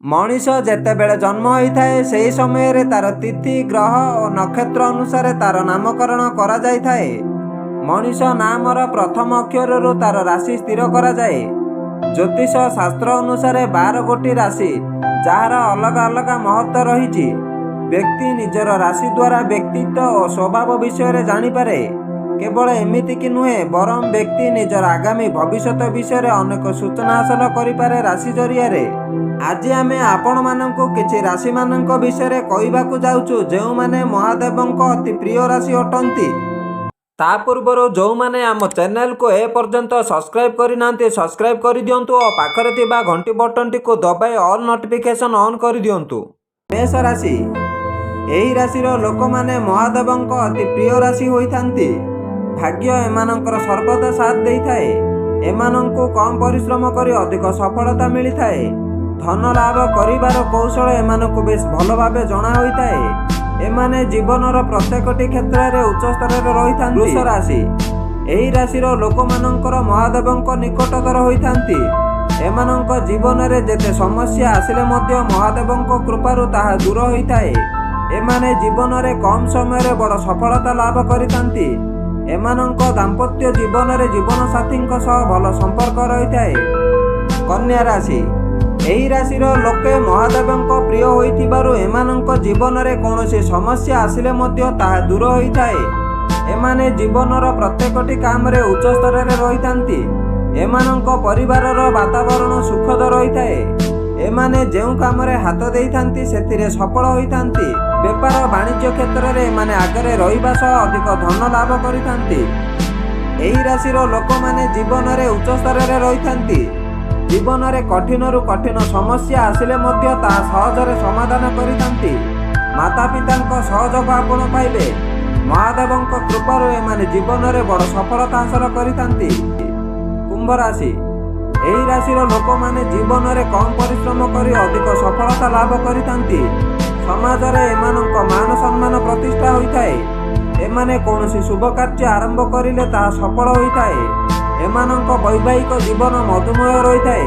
ମଣିଷ ଯେତେବେଳେ ଜନ୍ମ ହୋଇଥାଏ, ସେହି ସମୟରେ ତାର ତିଥି, ଗ୍ରହ ଓ ନକ୍ଷତ୍ର ଅନୁସାରେ ତାର ନାମକରଣ କରାଯାଇଥାଏ। ମଣିଷ ନାମର ପ୍ରଥମ ଅକ୍ଷରରୁ ତାର ରାଶି ସ୍ଥିର କରାଯାଏ। ଜ୍ୟୋତିଷ ଶାସ୍ତ୍ର ଅନୁସାରେ 12 ଗୋଟି ରାଶି, ଯାହାର ଅଲଗା ଅଲଗା ମହତ୍ତ୍ୱ ରହିଛି। ବ୍ୟକ୍ତି ନିଜର ରାଶି ଦ୍ୱାରା ବ୍ୟକ୍ତିତ୍ୱ ଓ ସ୍ୱଭାବ ବିଷୟରେ ଜାଣିପାରେ। କେବଳ ଏତିକି ନୁହେଁ, ବରଂ ବ୍ୟକ୍ତି ନିଜର ଆଗାମୀ ଭବିଷ୍ୟତ ବିଷୟରେ ଅନେକ ସୂଚନା ହାସଲ କରିପାରେ ରାଶି ଜରିଆରେ। ଆଜି ଆମେ ଆପଣମାନଙ୍କୁ କିଛି ରାଶିମାନଙ୍କ ବିଷୟରେ କହିବାକୁ ଯାଉଛୁ, ଯେଉଁମାନେ ମହାଦେବଙ୍କ ଅତି ପ୍ରିୟ ରାଶି ଅଟନ୍ତି। ତା ପୂର୍ବରୁ ଯେଉଁମାନେ ଆମ ଚ୍ୟାନେଲକୁ ଏ ପର୍ଯ୍ୟନ୍ତ ସବସ୍କ୍ରାଇବ୍ କରିନାହାନ୍ତି, ସବସ୍କ୍ରାଇବ୍ କରିଦିଅନ୍ତୁ ଓ ପାଖରେ ଥିବା ଘଣ୍ଟି ବଟନଟିକୁ ଦବାଇ ଅଲ୍ ନୋଟିଫିକେସନ୍ ଅନ୍ କରିଦିଅନ୍ତୁ। ମେଷ ରାଶି। ଏହି ରାଶିର ଲୋକମାନେ ମହାଦେବଙ୍କ ଅତି ପ୍ରିୟ ରାଶି ହୋଇଥାନ୍ତି। ଭାଗ୍ୟ ଏମାନଙ୍କର ସର୍ବଦା ସାଥ ଦେଇଥାଏ। ଏମାନଙ୍କୁ କମ୍ ପରିଶ୍ରମ କରି ଅଧିକ ସଫଳତା ମିଳିଥାଏ। ଧନ ଲାଭ କରିବାର କୌଶଳ ଏମାନଙ୍କୁ ବେଶ ଭଲ ଭାବେ ଜଣା ହୋଇଥାଏ। ଏମାନେ ଜୀବନର ପ୍ରତ୍ୟେକଟି କ୍ଷେତ୍ରରେ ଉଚ୍ଚ ସ୍ତରରେ ରହିଥାନ୍ତି। ବୃଷ ରାଶି। ଏହି ରାଶିର ଲୋକମାନଙ୍କର ମହାଦେବଙ୍କ ନିକଟତର ହୋଇଥାନ୍ତି। ଏମାନଙ୍କ ଜୀବନରେ ଯେତେ ସମସ୍ୟା ଆସିଲେ ମଧ୍ୟ ମହାଦେବଙ୍କ କୃପାରୁ ତାହା ଦୂର ହୋଇଥାଏ। ଏମାନେ ଜୀବନରେ କମ୍ ସମୟରେ ବଡ଼ ସଫଳତା ଲାଭ କରିଥାନ୍ତି। ଏମାନଙ୍କ ଦାମ୍ପତ୍ୟ ଜୀବନରେ ଜୀବନସାଥୀଙ୍କ ସହ ଭଲ ସମ୍ପର୍କ ରହିଥାଏ। କନ୍ୟା ରାଶି। ଏହି ରାଶିର ଲୋକେ ମହାଦେବଙ୍କ ପ୍ରିୟ ହୋଇଥିବାରୁ ଏମାନଙ୍କ ଜୀବନରେ କୌଣସି ସମସ୍ୟା ଆସିଲେ ମଧ୍ୟ ତାହା ଦୂର ହୋଇଥାଏ। ଏମାନେ ଜୀବନର ପ୍ରତ୍ୟେକଟି କାମରେ ଉଚ୍ଚ ସ୍ତରରେ ରହିଥାନ୍ତି। ଏମାନଙ୍କ ପରିବାରର ବାତାବରଣ ସୁଖଦ ରହିଥାଏ। ଏମାନେ ଯେଉଁ କାମରେ ହାତ ଦେଇଥାନ୍ତି, ସେଥିରେ ସଫଳ ହୋଇଥାନ୍ତି। ବେପାର ବାଣିଜ୍ୟ କ୍ଷେତ୍ରରେ ଏମାନେ ଆଗରେ ରହିବା ସହ ଅଧିକ ଧନ ଲାଭ କରିଥାନ୍ତି। ଏହି ରାଶିର ଲୋକମାନେ ଜୀବନରେ ଉଚ୍ଚ ସ୍ତରରେ ରହିଥାନ୍ତି। ଜୀବନରେ କଠିନରୁ କଠିନ ସମସ୍ୟା ଆସିଲେ ମଧ୍ୟ ତାହା ସହଜରେ ସମାଧାନ କରିଥାନ୍ତି। ମାତା ପିତାଙ୍କ ସହଯୋଗ ଆପଣ ପାଇବେ। ମହାଦେବଙ୍କ କୃପାରୁ ଏମାନେ ଜୀବନରେ ବଡ଼ ସଫଳତା ହାସଲ କରିଥାନ୍ତି। କୁମ୍ଭ ରାଶି। ଏହି ରାଶିର ଲୋକମାନେ ଜୀବନରେ କମ୍ ପରିଶ୍ରମ କରି ଅଧିକ ସଫଳତା ଲାଭ କରିଥାନ୍ତି। ସମାଜରେ ଏମାନଙ୍କ ମାନ ସମ୍ମାନ ପ୍ରତିଷ୍ଠା ହୋଇଥାଏ। ଏମାନେ କୌଣସି ଶୁଭ କାର୍ଯ୍ୟ ଆରମ୍ଭ କରିଲେ ତାହା ସଫଳ ହୋଇଥାଏ। ଏମାନଙ୍କ ବୈବାହିକ ଜୀବନ ମଧୁମୟ ରହିଥାଏ।